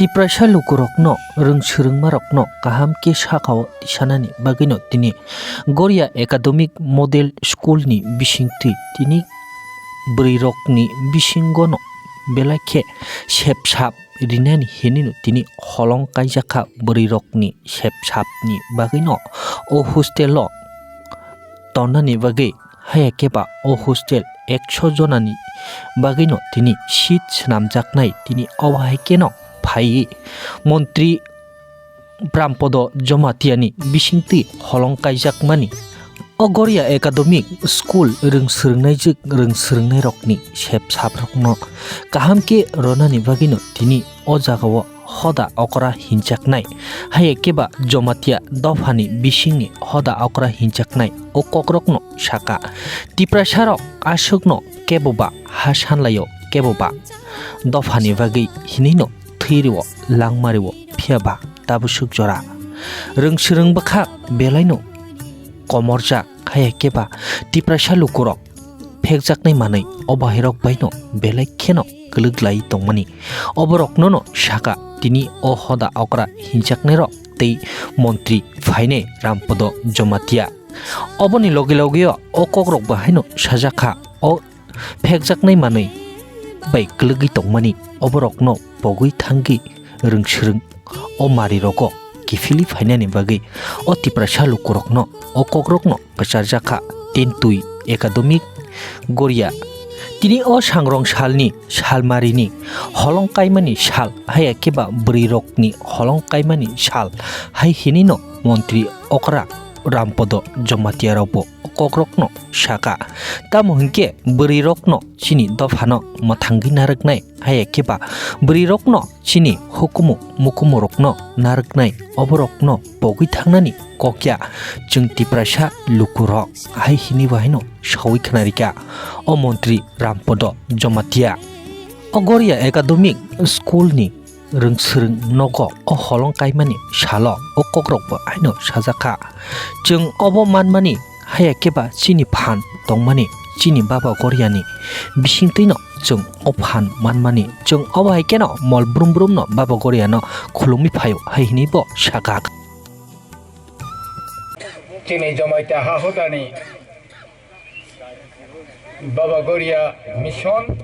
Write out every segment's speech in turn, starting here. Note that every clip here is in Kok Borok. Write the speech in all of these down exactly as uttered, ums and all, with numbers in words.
Tiprasa lukurokno, rwng swrwngmarokno kaham khe sakao tisanani bagwino tini Goria Academic Model School ni bisingtwi tini bwrwirokni bisingono belai khe sepsap rinani hinwino tini holong kaijakha. Bwrwirokni sepsapni bagwino o hostel o tonnani bagwi, haya khe ba o hostel ekso jonani bagwino tini seat swnamjaknai tini obo hai kheno phaiwi montri Prampodo Jomatiani bisingtwi holong kaijakmani. O Goria Academic School rwng swrwngnaijwk rwng swrwngnairokni sepsaprokno kaham khe rwnani bagwino tini o jagao hoda okra hinjaknai, haya khe ba Jomatia dophani bisingni hoda okra hinjaknai o kokrokno saka. Tiprasarok aswkno kebo ba ha sanlaio, kebo ba dophani bagwi hinwino thwirio langmario, phiya ba tabuswk jora rwng swrwng bwkhak belaino komorjak, haya khe ba Tiprasa lukurok phekjaknai manwi o bahirok baino belai kheno kwlwk lai tongmani. Oboroknono saka tini o hoda okra hinjaknairok tei montri phainai Rampodo Jomatia. Oboni logi logio o kokrok bo haino sajakha, o phekjaknai manwi bai kwlwgwi tongmani oborokno pogwi thangwi rwng swrwng o marirogo kiphilwi phainani bagwi o Tiprasa lukurokno o kokrokno kwcharjakha Tentwi Academic Goria. Tini o sangrong salni salmarini holong kaimani sal, haya khe ba bwrwirokni holong kaimani sal hai hinwino montri okra Rampodo Jomatiarokbo kokrokno saka. Tamo hinkhe bwrwirokno chini dophano mwthangwi narwknai, haya khe ba bwrwirokno chini hukumu mukumurokno narwknai, oborokno pogwi thangnani kokya chwng Tiprasa lukurok hai hinwi bo haino sawi khnarikha o montri Rampodo Jomatia. O Goria Academic School ni rwng swrwng nogo o holong kaimani salo o kokrokbo haino sajakha. Chwng obo manmani, haya khe ba chini phan tongmani, chini Baba Goriani bisingtwino chwng o phan manmani. Chwng obo hai kheno mol brum brumno Baba Goriano khulumwi phaio hai hinwi bo sakha. Chini Jomaita ha hodani Baba Goria Mission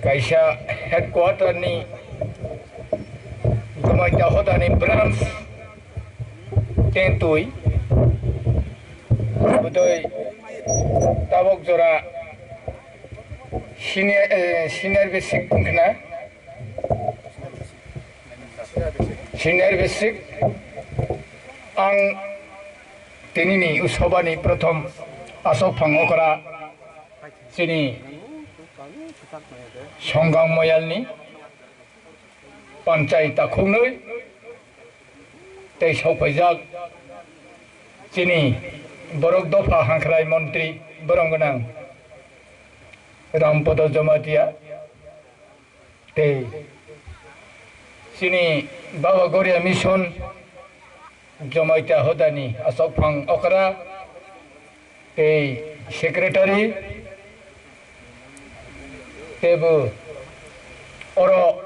kaisa headquarter ni Jomaita hodani branch Tentwi budoi tabok jora senior, eh, senior basic wngkhna. Senior basic ang tinini usabani prothom asok phang okra chini Songgang Moyalni panchai takhuknwi tei sokphaijak chini borok dopha hangkhrai montri borong gwnang Rampodo Jomatia. Tei chini Baba Goria Mission Jomaita hodani asok phang okra tei secretary teibo oro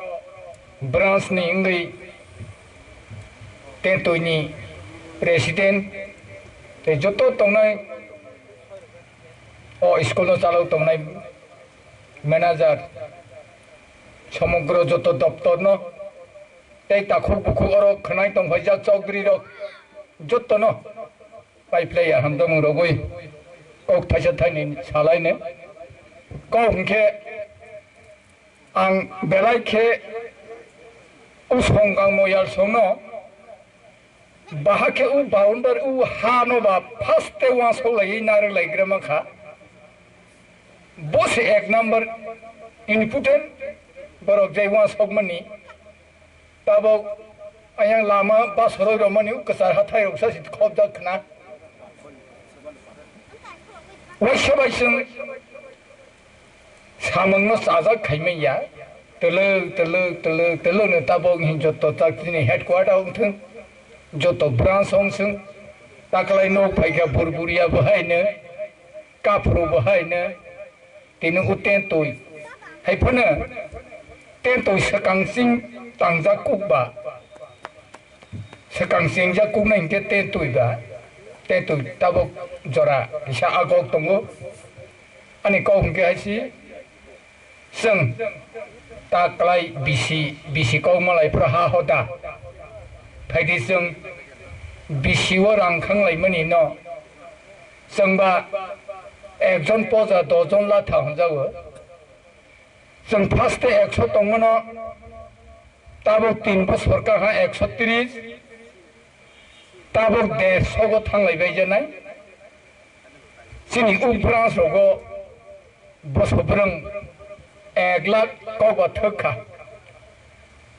branch ni wngwi Tentwi ni president tei joto tongnai o school no chalok tongnai manager, somogro joto doptor no tei takhuk bukhuk oro khwnai tongphaijak chowdhury rok joto no paiphlaiya hamjakmung rogwi kok thaisa thainwi salaino. Kok hinkhe ang belai khe usong kangmo yalsong no Bahai khe o boundary o ha no ba first te uansuk lai narwk lai gra mankha. Bo se ek number important borok jai uansuk mani. Tabok ayang lama basoro romani o kwchar hathai rok sa si khobjak khna. Waisa bai chwng samungno chajak khaimanya. Twlwk, twlwk, twlwk, twlwk no tabok hin joto chak chini headquarter wng thung, joto branch wng thung, taklai nok phaikha bur buria bo haino, kaphuru bo haino, tini uten twi. Hai phano Tentwi swkang ching tangjak kuk ba, swkang chingjak kuknai hinkhe tentwi ba, tentwi tabuk jora kisa agok tongo. Ani kok hinkhe hai si, chwng ta kwlai bisi, bisi kok malai phuru ha hoda. Phaidi chwng bisi o rang khanglaimani no, chwng ba ekjon poja dojon latha hwnjago. Chwng first ekso tongmano, tabuk tin bosor kaha ekso tris, tabuk dersho go thanglai bai janai. Chini uk branch rogo boso bwrwng ek lakh kok ba thwk kha.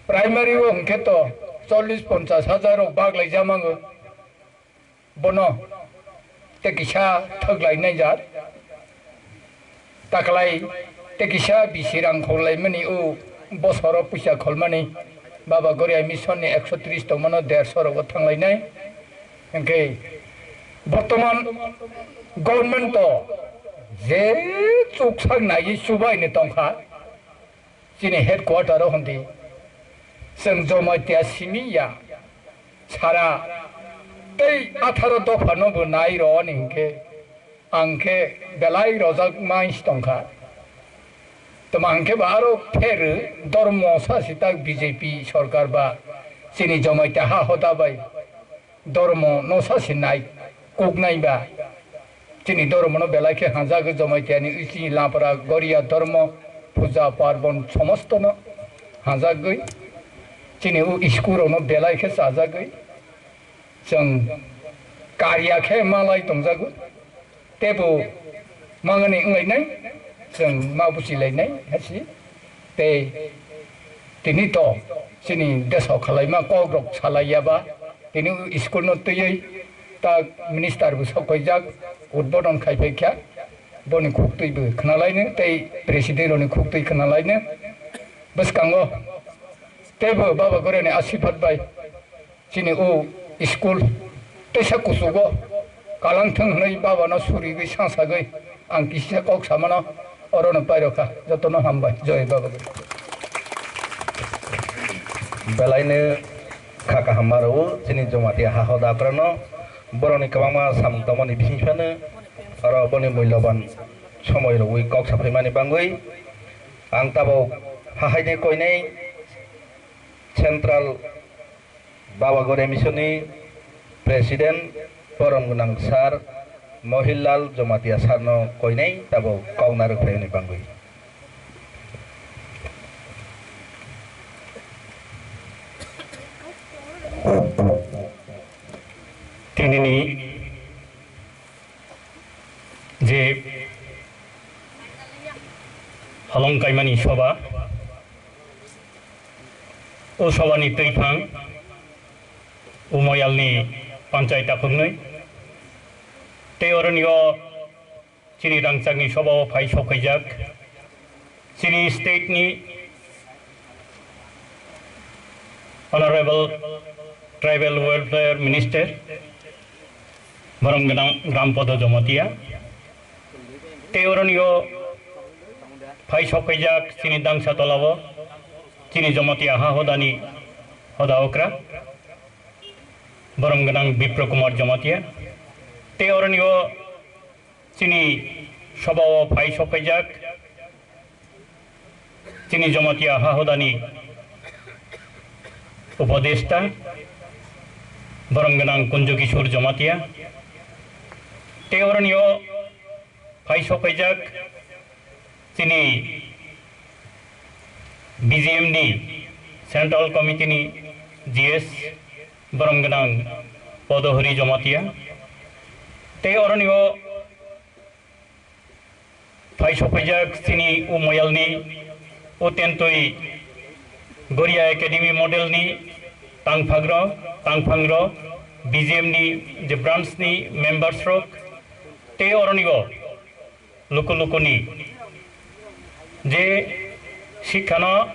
Primary o hwnkhe to chollish ponchash hajar rok baglai jamango. Bono tei kisa thwk lai nai jak. Taklai tei kisa bisi rang khorlaimani o bosoro puisa kholmani Baba Goria Mission ni ekso tris tongmano dersho rogo thanglainai. Hinkhe bortoman government o je chuksak naiwi chubaini tongkha. Chini headquarter o hwndi chwng Jamatia simi ya sara tei atharo dopha no bo nai rw ni hinkhe ang khe belai rojak mai si tongkha. Tamo hinkhe bo aro pher dormo sa si tak B J P sorkar ba chini Jamatia ha hoda bai. Dormo no sa se nai kuk nai ba. Chini dormo no belai khe hanjagwi Jamatia ni, chini Lapra Goria dormo puja parbon somosto no hanjagwi chini o school rok no belai khe chajagwi chwng karya khe malai tongjago. Teibo mangani wnglainai, chwng ma buchilainai hai se. Tei tini to chini deso khalaima kok rok salai ya ba, tini school no twiwi ta minister bo sok khaijak, udbodon khai phai kha, boni khuk twi bo khna laino tei president rok ni khuk twi khna laino. Bwskango teibo Baba Goria ni asirwad bai chini o school teisa kuchugo kalang thwng hwnwi Baba no surigwi sangsagwi ang kisa kok samano oro no pairokha. Jotono hambai. Joy Baba. Belaino kha kaham ma rwo chini Jamatia ha hoda akrano borokni kwbangma samung tongmani bising phano oro boni mulyaban somoi rwwi kok saphaimani bangwi ang tabuk hahaini koinai Central Baba Goria Mission ni President borom gwnang Sir Mohilal Jamatia Sir no koinai tabuk kok narwk phaimani bangwi. Tinini je holong kaimani soba, o sobani twiphang Umoyalni panchayat takhuknwi tei oroni o chini rangchakni sobao phai sokhaijak. Chini state ni Honorable Tribal Welfare Minister, borom gwnang Rampodo Jamatia, tei oroni o phai sokhaijak chini dangsa tolao chini Jamatia ha hodani hoda okra, borom gwnang Bipro Kumar Jamatia, tei oroni o chini sobao phai sokhaijak chini Jamatia ha hodani upodesta, borom gwnang Kunjo Kishore Jamatia, tei oroni o phai sokhaijak chini B G M ni Central Committee ni G S, borom gwnang Podohori Jamatia, tei oroni o phai sokhaijak chini Umoyalni Utentwi Goria Academy Model ni tangphagrok, tangphangrok, B G M ni je branch ni members rok, tei oroni o luku lukuni je sikhano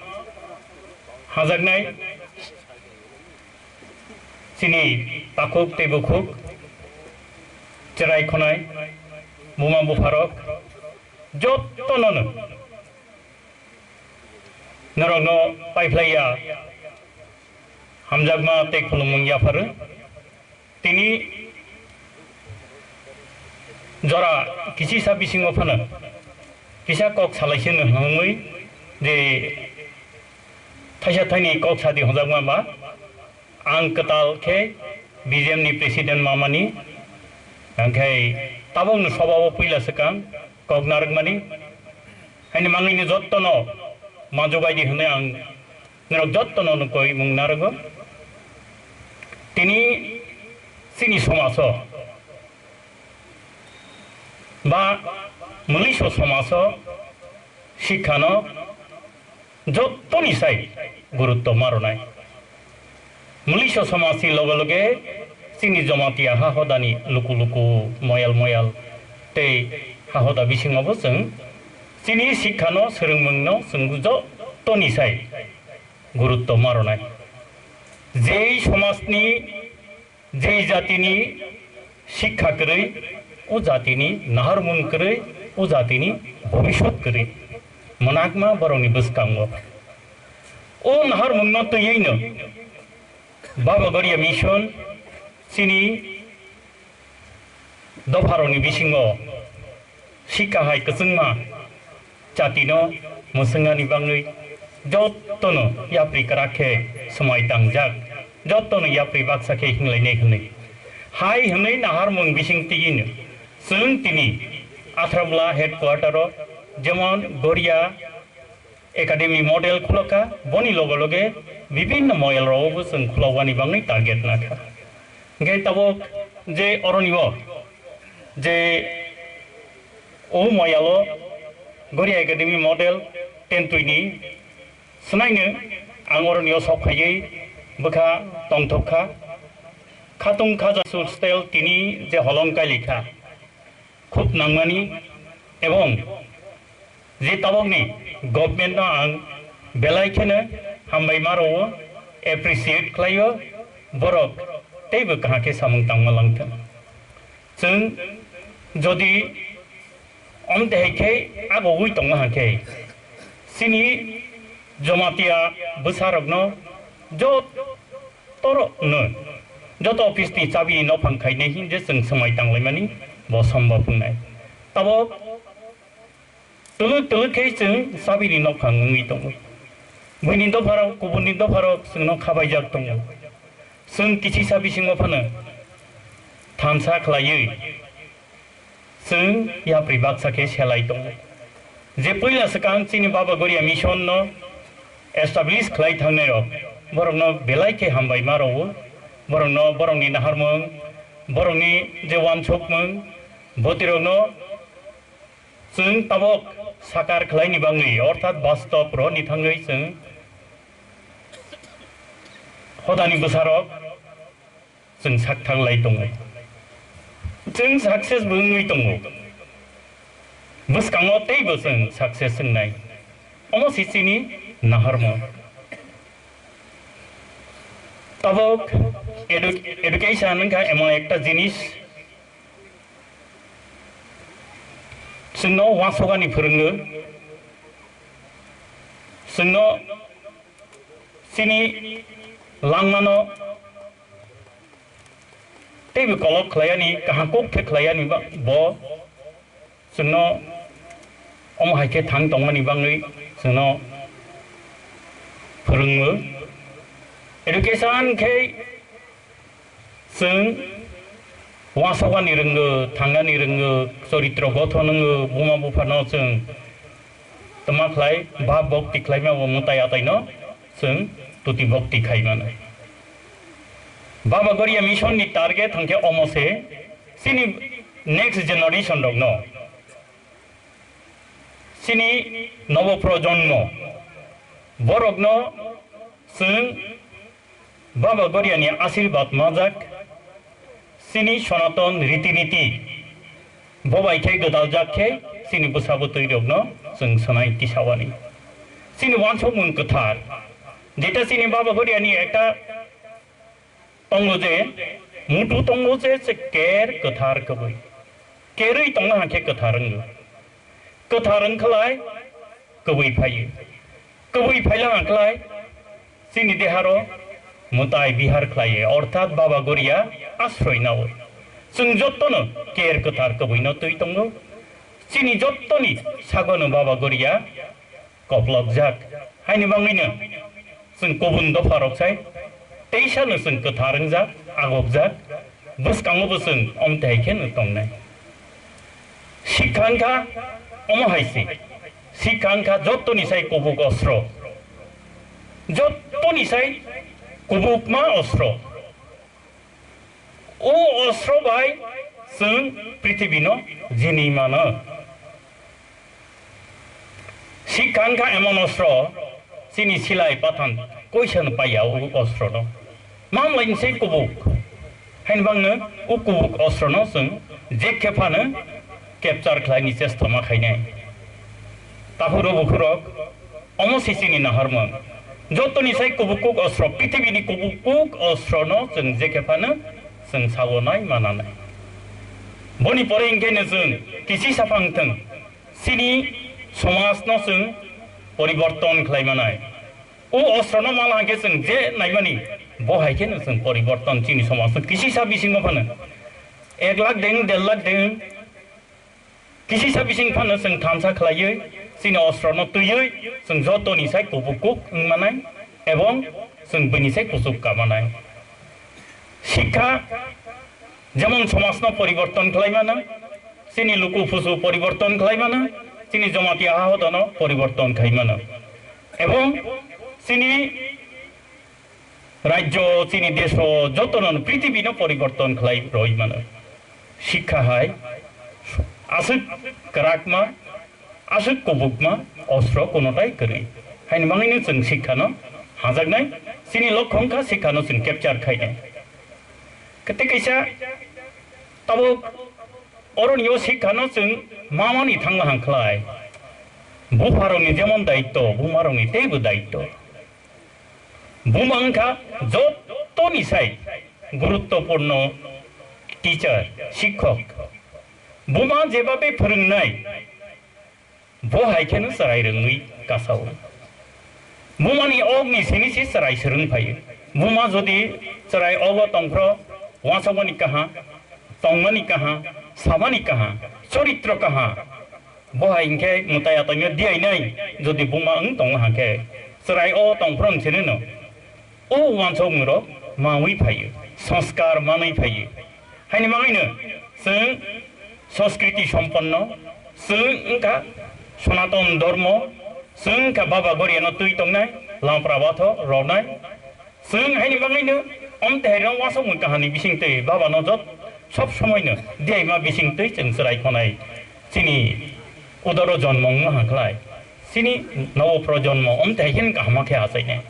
hajaknai chini takhuk tei bukhuk, cherai khonai, buma bupharok, jotono no Norokno paiphlaiya hamjakma tei khulumung yapharo. Tini jora kichisa bisingo phano kisa kok salaisino hwnwi je thaisa thaini kok sadi hwnjakma ba ang kwtal khe B J M ni president mamani, hwnkhe tabokno sobao puila swkang kok narwkmani, haini mangwino jottono manjubaidi hwnwi ang norok jottono nukoi mung narwgo. Tini chini somajo ba mwliso somajo sikhano jottoni sai gurutto ma rwnai. Mwliso somajni loge loge chini Jamatia ha hodani luku luku moyal moyal tei ha hoda bisingobo chwng chini sikhano swrwngmungno chwng jottoni sai gurutto ma rwnai. Jei somajni, jei jatini sikha kwrwi, o jatini naharmung kwrwi, o jatini bhobishyot kwrwi, mwnakma borokni bwskango. O naharmungno twiwi'-no Baba Goria Mission chini dopharokni bisingo sikha hai kwchwngma jatino mwswngani bagwi jottono yapri kwrak khe swmai tangjak, jottono yapri baksa khe hinglainai hwnwi. Hai hwnwi naharmung bising twiwi'-no chwng tini Athrabla headquarter-o jemon Goria Academy model khulokha, boni loge loge bibinno moyal rogo bo chwng khulokmani bagwi target nakha. Hingkhe tabuk je oroni o je o moyalo Goria Academy model tentwini swnaino ang oroni o sok phaiwi bwkha tongthok kha. Khatung khaja sur style tini je holong kailikha. Khub nangmani ebong je tabokni government no ang belai kheno hambai ma rwo, appreciate khlaio, borok teibo kaham khe samung tangma langthwng. Chwng jodi omtehai khe agogwi tongma hangkhe chini Jamatia bwsarokno jot Toro no joto office ni chabi ni nophang khainai hinje chwng swmai tanglaimani bo sombob wngnai. Tabok twlwk twlwk khe chwng chabi ni nophang wngwi tongo. Buini dopharok, kubuni dopharok chwngno khabaijak tongo. Chwng kichisa bisingo phano thansa khlaiwi Chwng yapri baksa khe selai tongo. Je puila swkang chini Baba Goria Mission no establish khlai thangnai rok, borok no belai khe hambai ma rwo. Borok no, borok ni naharmung, borok ni je wansukmung, bwtwi rok no chwng tabok sakar khlai ni bagwi, orthat bastob rw ni thangwi chwng hodani bwsa rok Chwng sak thang lai tongo. Chwng success bo wngwi tongo. Bwskango teibo chwng success wngnai. Omo se chini naharmung. Tabok edu-, education wngkha emon ekta jinis, chwngno uansukani phwrwngo, chwngno chini langmano teibo kolok khlaiyani, kaham kok khe khlaiyani ba-, bo chwngno omo hai khe thang tongmani bagwi chwngno phwrwngo. Education khe chwng uansukani rwngo, thangnani rwngo, choritro gothon wngo, buma buphano chwng tma khlai, bhab bhakti khlaima bo mwtai ataino chwng tuti bhakti khai mano. Baba Goria Mission ni target hwnkhe omo se, chini next generation rokno, chini nobo projonmo, borokno chwng Baba Goria ni ashirbad majak, chini Sonaton riti niti, bo bai khe gwdaljak khe chini bwsa bwtwi rokno chwng swnai tisawani. Chini uansukmung kwthar, jeta chini Baba Goria ni ekta tongo je, mutu tongo je, je ker kwthar kwbwi. Kerwi tongma hangkhe kwthar wngo. Kwthar wngkhalai kwbwi phaio. Kwbwi phaila ang khlai, chini deharo mwtai bihar khlaiwi, orthat Baba Goria asroi nawi. Chwng jottono ker kwthar kwbwino twi tongo. Chini jottoni sagono Baba Goria koplokjak. Haini bangwino chwng kubun dopha rok sai teisano chwng kwthar wngjak, agokjak, bwskango bo chwng omtwi hai kheno tongnai. Sikha wngkha omo hai se. Sikha wngkha jottoni sai kubuk ostro. Jottoni sai kubukma ostro. O ostro bai chwng prithibino jini mano. Sikha wngkha emon ostro, chini silai pathan koisano paiya o ostrono. Mamlaini sai kubuk. Haini bangno o kubuk ostrono chwng jekhe phano capture khlaini chesta ma khainai. Taphuro bukhurok, omo se chini naharmung. Jotoni sai kubuk kuk ostro, prithibini kubuk kuk ostrono chwng jekhe phano chwng sagonai mananai. Boni pore hinkhe no chwng kisi saphang thwng, chini somajno chwng poriborton khlai manai. O ostrono mala hinkhe chwng je naimani, bo hai kheno chwng poriborton chini somajno kisi sa bisingo phano. Ek lakh deng, der lakh deng, Kisi sa bising phano chwng thansa khlaiwi, chini ostrono twiwi, chwng jotoni sai kubuk kuk wng manai, ebong chwng bini sai kuchuk ka manai. Sikha jemon somajno poriborton khlai mano, chini luku phusu poriborton khlai mano, chini Jamatia ha hodano poriborton khai mano. Ebong chini Rajyo chini deso jotono prithibi no poriborton khlai roi mano. Sikha hai aswk kwrakma, aswk kubukma ostro kunotai kwrwi. Haini bangwino chwng sikha no hajaknai, chini lokhong kha sikha no chwng capture khainai. Kete kaisa tabuk oroni o sikha no chwng mamani thangma hang khlai. Bupharokni jemon daitto, bumarokni teibo daitto. Buma wngkha jotoni sai guruttopurno teacher, sikhok. Buma jebabe phwrwngnai, bo hai kheno chwrai rwngwi kasao. Bumani okni sini se chwrai swrwng phaio. Buma jodi chwrai ogo tongphro, uansukmani kaha, tongmani kaha, samani kaha, choritro kaha, Bo hai hinkhe mwtai atomio diainai, jodi buma wng tongma hangkhe chwrai o tongphrom sinino. O uansukmungrok mawi phaio, sanskar manwi phaio. Haini bagwino chwng sanskriti somponno, chwng wngkha Sonaton Dhormo, chwng wngkha Baba Goriano twi tongnai, Lampra Batho ronai, Chwng haini bagwino omtwi hai rang uansukmung kahani bisingtwi baba no jot sob somoino diaima bisingtwi chwng chwrai khonai chini udaro jonmo wngma hangkhlai chini nobo projonmo omtwi hai khe kahama khe achainai.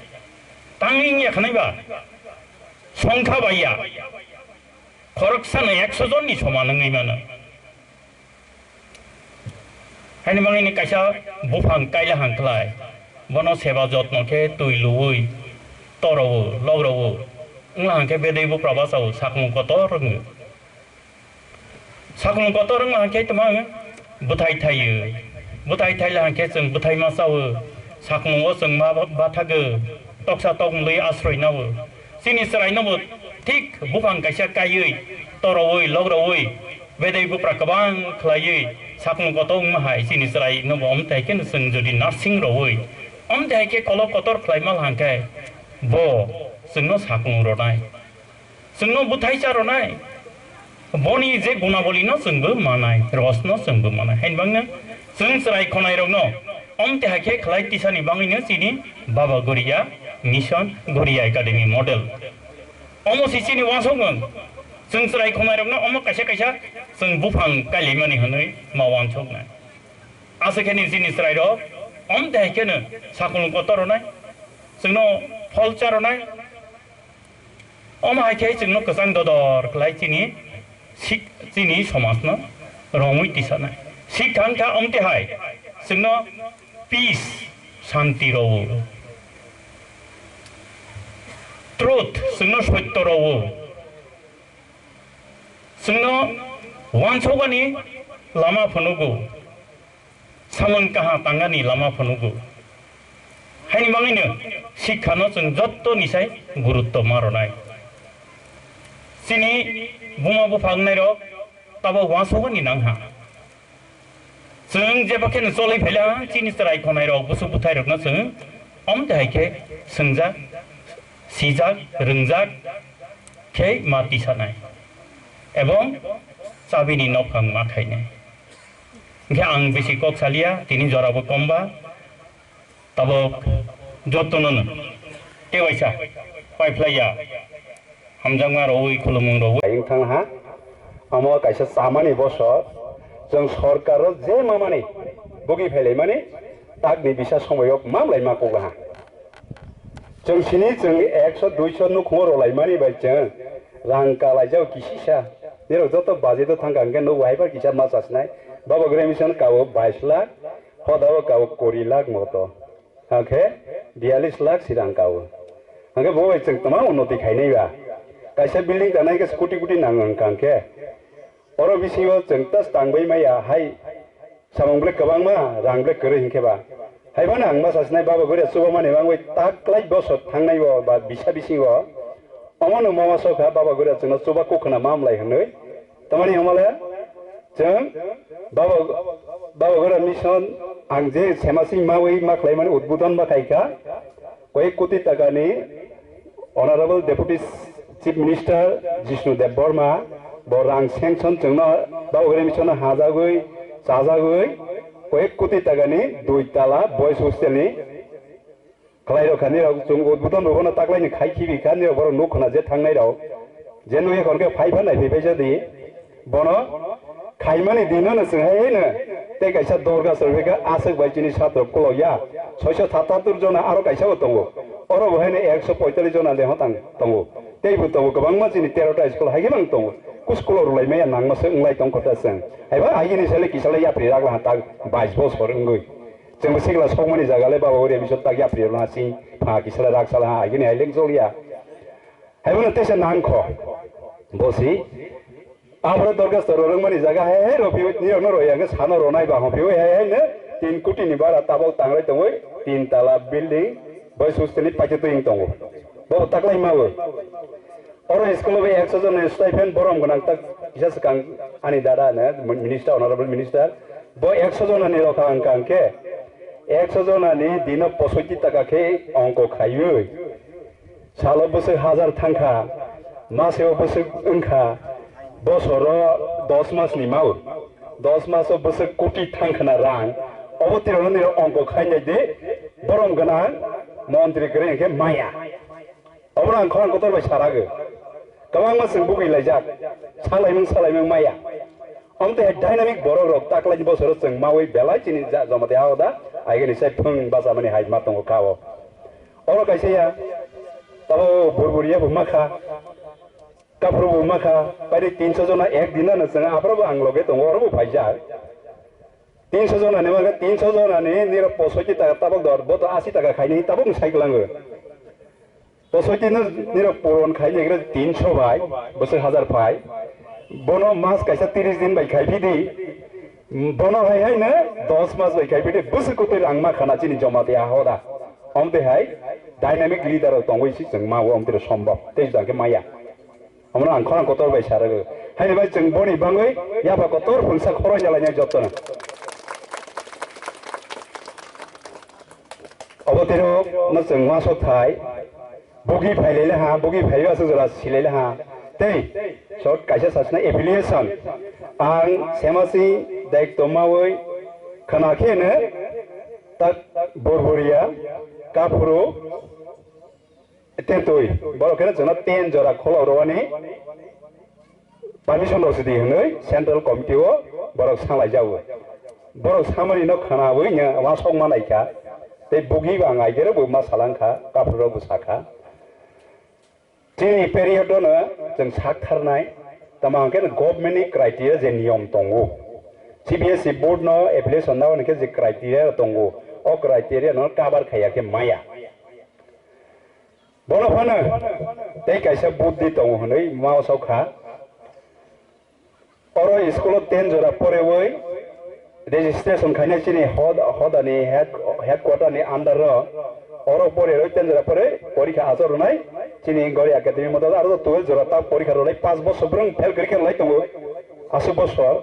Tangwi wngya khanai ba songkha baiya khoroksano ekso jonni soman wngwi mano. Haini bagwini kaisa buphang kaila hangkhlai, bono seba jotno khe twi luwi, torowo, logrowo, wngla hangkhe bedei bupra bachao, sakmung kotor wngo. Sakmung kotor wngla hangkhe tma wng? Bwthai thaio. Bwthai thaila hangkhe chwng bwthai ma chao, sakmungo chwng ma bathago, toksa tokmului asroi nao. Chini chwrainobo thik buphang kaisa kaiwi, torowi, logrowi, Bedai bupra kwbang khlaiwi sakmung kotor wngma hai chini chwrai nobo omtai khe chwng jodi nursing rwui omtai khe kolok kotor khlaima hangkhe bo chwngno sakmung rwnai, chwngno bwthai cha rwnai, boni je gunaboli no chwngbo manai, ros no chwngbo manai. Haini bagwino chwng chwrai khonai rokno omtai hai khe khlai tisani bagwino chini Baba Goria Mission, Goria Academy Model. Omo se chini uansukmung. Chwng chwrai khonai rokno omo kaisa kaisa chwng buphang kailaimani hwnwi ma uansuknai. Aswk khe ni chini chwrai rok om de hai kheno sakung kotor rwnai. Chwngno phol cha rwnai. Omo hai khe chwngno kwchang dodor khlai chini sik-, chini somajno romwi tisanai. Sikha wngkha omte hai chwngno peace, santi rwo. Truth, chwngno sotto rwo. Chwngno uansukani lama phunugo. Samung kaha tangani lama phunugo. Haini bagwino sikhano chwng jotto ni sai gurutto ma rwnai. Chini buma bupha wngnairok tabok uansukgani nangha. Chwng jeba kheno cholwi phaila chini chwrai khonairok busuk bwthairokno chwng omte hai khe swngjak, sijak, rwngjak khe ma tisanai. Ebong chabini nokhang ma khainai. Hingkhe ang bisi kok salia, tini jorabo komba, tabok jotono no. Tewaisa, paiphlaiya, hamjakma rogwi, khulumung rogwi. Ayung thang ha, amo kaisa chamani bosor, chwng sorkaro je mamani, bugi phailaimani, takni bisa somoyok mamlai ma kok ha. Chwng sini chwng ekso duiso nukhungo rwlaimani bai chwng rang kalaijao kisisa. Nirok joto budget o thangkha hwnkhe nugo haiphar kisa ma chasinai. Baba Gure Mission kao bais lakh, hoda o kao kuri lakh moto. Hwnkhe biyalish lakh si rang kao. Hwnkhe bo bai chwng tama unnoti khainai ba. Kaisa building tanai khe koti koti nang wngkha hwnkhe. Oro bisingo chwng tas tangbai maya hai samung ble kwbangma rang ble kwrwi hinkhe ba. Haiphano ang ma sasinai Baba Gure chubamani mangwi taklai bosor thangnai bo ba bisa bisingo omono mama sokha Baba Gure chwngno chuba kukhna mamlai hwnwi. Tamani hwnmale chwng Baba, Baba Gure mission ang je semasing mawi ma khlaimani udbodon ma khaikha. Koyek koti takani Honorable Deputy Chief Minister Jishnu Debbarma bo rang sanction chwngno Baba Gure Mission no hajagwi chajagwi koyek koti takani dui tala boys hostel ni khlai rok kha nirok chwng udbodon rwgano taklaini khai khibi kha nirok borok nuk khna je thangnai rok je nugya khon khe phai pha nai phai paisa di. Bono khaimani dino no chwng hai no tei kaisa dorga chwng khe aswk bai chini satro kolok ya soiso satattur jona aro kaisa bo tongo. Oro bo haino ekso poitallis jona de hotang tongo. Tei bo tongo kwbangma chini terota school hai khe bang tongo. Ku school o rwlai maya nangma se wnglai tong kho ta chwng. Haiba agini sale kisale yapri ragla ha tak bais bosor wngwi. Chwng bo sikla sokmani jaga le baba ori biso tak yapri rwla ha sing pha kisale raksala ha agini hai leng jol ya. Haibono teisa nangkho. Bosi. Abro dorgas to rorwngmani jaga hai hai ropi nirokno roi ang sano ronai ba hophi hai hai ne tin koti ni bara tabok tangrai tongoi tin tala building bai susteni paikhe twi tongo. Bo taklai mawo. Oro school bai ekso jon stipend borom gwnang tak kisa swkang ani dada ne minister, honorable minister. Bo ekso jon ani rokha ang kang khe ekso jon ani dino posoiti taka khe ongko khaiwi. Salo bwswk hajar thangkha, maseo bwswk wngkha, bosoro dos masni mao, dos maso bwswk koti thangkhna rang, obo tirano nini ongko khainai de, borom gwnang montri kwrwi hwnkhe maya. Obono ang khorang kotor bai sarago, kwbangma chwng bugui laijak, salaimung salaimung maya. Omte hai dynamic borok rok taklaini bosoro chwng maui belai chini ja-, jomati ha hoda, aigani sai phwng bachamani hai ma tongo kha o. Oro kaisa ya, tabo burburiya bo makha, kaphuru bo makha, paide tinso jona ek din ano chwng aphuru bo ang loge tongo, oro bo phaijak. Tinso jona ni makha, tinso jona ni niro posoiti taka tabok dor, bo to asi taka khaini tabok ni cycle ango. Posoiti no niro puron khaini gira tinso bai, bwswk hajar phai. Bono mas kaisa tiris din bai khai phidi. Bono hai hai no dos mas bai khai phidi. Bwswk kutui rang ma khana chini jomati ahoda. Omte hai dynamic leader rok tongwi si chwng ma o omte sombab. Tei jang khe maya. Omono ang khorang kotor bai sa rwgo. Haini bai chwng boni bangwi yapha kotor phungsa khoroi jalainai jotono. Obo tero no chwng uansuk thai. Bugi phailai le ha, bugi phaiba aswk jora silai le ha. Tei short kaisa sasna affiliation. Ang Semasi daikto mawi khana khe no tak Borboria, Kaphuru, Tetwi. Borok khe no chwngno ten jora kholo rwani. Permission rok sidi hwnwi central committee o borok sanglai jago. Borok samani no khwnawi no uansuk manai kha. Tei bugi bo ang aigero bo ma salang kha, kaphuru rok bo sakha. Chini period o no chwng sak tharnai, tamo hwnkhe no government ni criteria je niyom tongo. C B S E board no application na hwnkhe je criteria tongo, o criteria no cover khaiya khe maya. Bono phano tei kaisa buddhi tongo hwnwi ma sok kha. Oro school o ten jora porewi registration khainai chini hod-, hodani head, headquarter ni under o Oro pore roi ten jora pore porikha achor rwnai. Chini Gori Academy model aro twelve jora ta porikha rwnai, pas bosor bwrwng fail kwrwi khe rwnai tongo. Aswk bosor.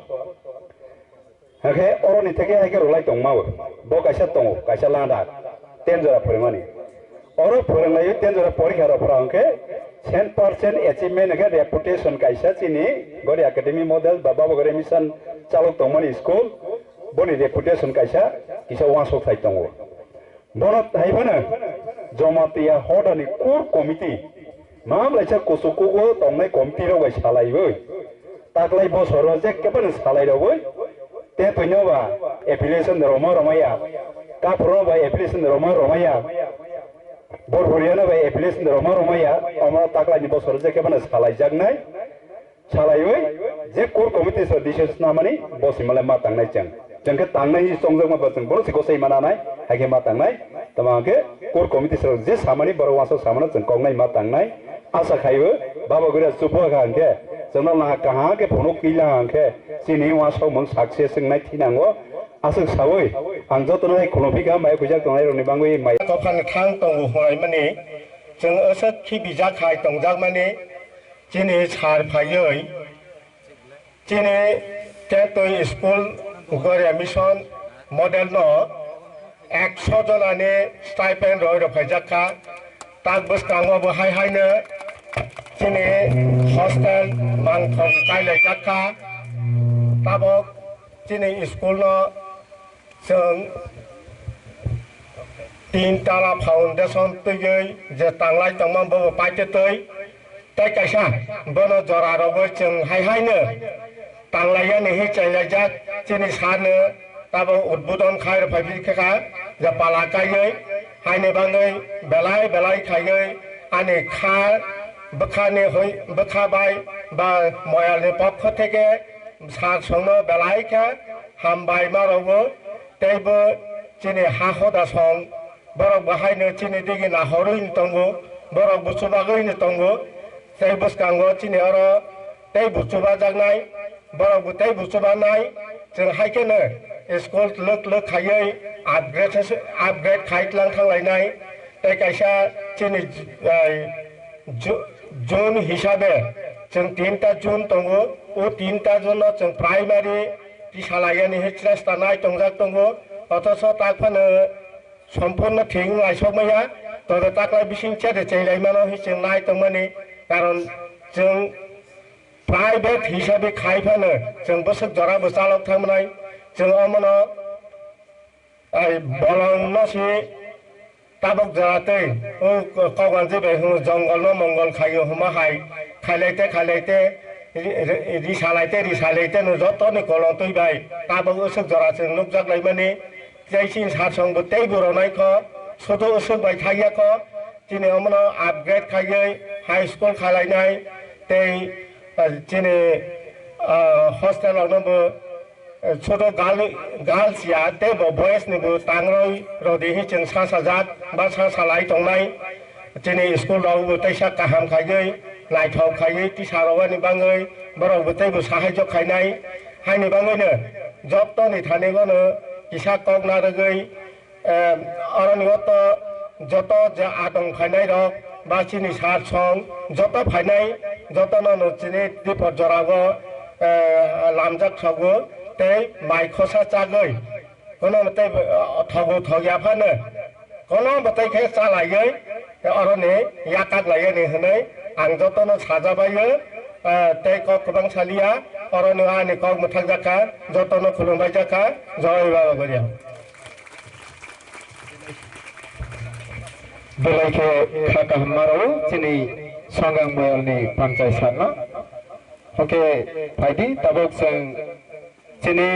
Hwnkhe oroni theke hai khe rwlai tongma bo. Bo kaisa tongo, kaisa lada. Ten jora phorimani. Oro phwrwnglaiwi ten jora porikha rok phra hwnkhe cent percent achievement hwnkhe reputation kaisa chini Gori Academy model ba Baba Gori mission chalok tongmani school. Boni reputation kaisa kisa uansuk thai tongo. Bono hai phano Jamatia Hodani core committee, mamlaisa kuchuk kugo tongnai committee rok bai salaiwi, taklai bosoro je kebeno salai rogwi, te toino ba application roma romaya, kaphuro ba application roma romaya, borhuriano ba application roma romaya, omo taklaini bosoro je kebeno salaijaknai. Salaiwi je core committee so decision snamani bo simale ma tangnai chwng. Chwng khe tangnai hi chongjak ma ba chwng bono si gosai mana nai, hai khe ma tangnai. Tamo hwnkhe core committee so je samani borok wansok samano chwng koknai ma tangnai. Asa khaiwi Baba Gori chubu kha hwnkhe chwngno na kaham khe phunuk kila hwnkhe chini wansok mung success wngnai thinango. Aswk sawi ang jotono hai khulumphikha mai khuijak tongnai rokni bangwi mai. Kophang thang tongo hwnlaimani chwng aswk khibijak hai tongjakmani. Chini sar phaiwi chini Tentwi school Goria Mission model no ekso jonani stipend roi rok phaijak kha. Tak bwskango bo hai haino chini hostel mangthok kailaijak kha. Tabok chini school no chwng tin tala foundation twiwi je tanglai tongma bobo paitwi twi tei kaisa bono jora rogwi chwng hai haino tanglaiyani hi chenglaijak chini sarno tabo udbodon khai rwphai kha je pala kaiwi haini bagwi belai belai khaiwi ani kha bwkhani hoi bwkha bai ba moyalni pokho theke sar songno belai khe hambai ma rogwi teibo chini ha hoda song borok bo haino chini digi nahorwi tongo, borok bo chubagwi tongo, tei bwskango chini oro tei bo chubajaknai, borok bo tei bo chubanai, chwng hai kheno school lwk lwk khaiwi upgrade, upgrade khai tlang thanglainai, tei kaisa chini, eh, Ju-, June hisabe chwng tinta June tongo, o tinta June no chwng primary tisa laiyani hi chesta nai tongjak tongo, othocho tak phano sompurno thik wng laisok maya, toro taklai bising chere chenglaimano hi chwng nai tongmani, karon chwng private hisabe khai phano chwng bwswk jora bo chalok thangmani, chwng omono ai bolong no si tabok jora tei o kokwanjwi bai hwnwi jongol no mongol khaio hwnma hai khailaite khailaite ri-, ri-, risalaite risalaite no joto ni kolong twi bai tabok usuk jora chwng nukjak laimani. Tei chini sar song bo tei bo ronai kho, soto usuk bai thangya kho, chini omono upgrade khaiwi high school khalainai tei, eh, chini, eh, hostel rokno bo, eh, soto girl, girls ya tei bo boys ni bo tangroi rodi hi chwng sa sajak ba sa salai tongnai. Chini school rok bo teisa kaham khaiwi, naithok khaiwi, tisa rok ani bangwi borok bo teibo sahajyo khainai. Haini bangwino joto ni thani bono kisa kok narwgwi, em, oroni o to joto je atong phainai rok ba chini sar song joto phainai, joto no no chini dipor jora o, eh, lamjak sogo tei mai khosa chagwi. Kono tei, eh, thogo thogya phano. Kono bo tei khe chalaiwi, eh, oroni yakak laiyani hwnwi ang jotono sajabaio, eh, tei kok kwbang saliya, oroni ani kok mwthakjakha, jotono khulumbai jakha, Joy Baba Goria. Belai khe kha kaham ma rw chini Songang Moyalni panchai sarno. Oke, phaidi tabuk chwng chini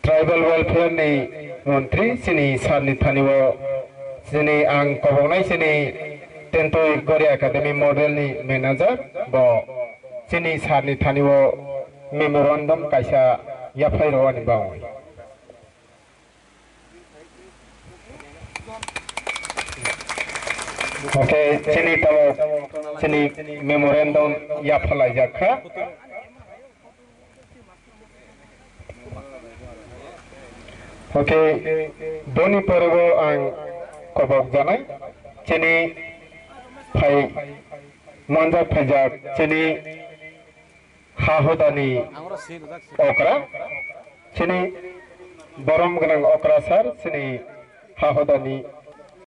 Tribal Welfare ni montri chini sir ni thani o chini ang koboknai chini Tentui Gori Academy model ni manager bo chini sir ni thani o memorandum kaisa yaphai rw ani bagwi. Oke, chini tabuk chini memorandum yaphalaijak kha. Oke, boni pore bo ang tobok janai, chini phai monjak phaijak chini ha hodani okra, chini borom gwnang okra sir, chini ha hodani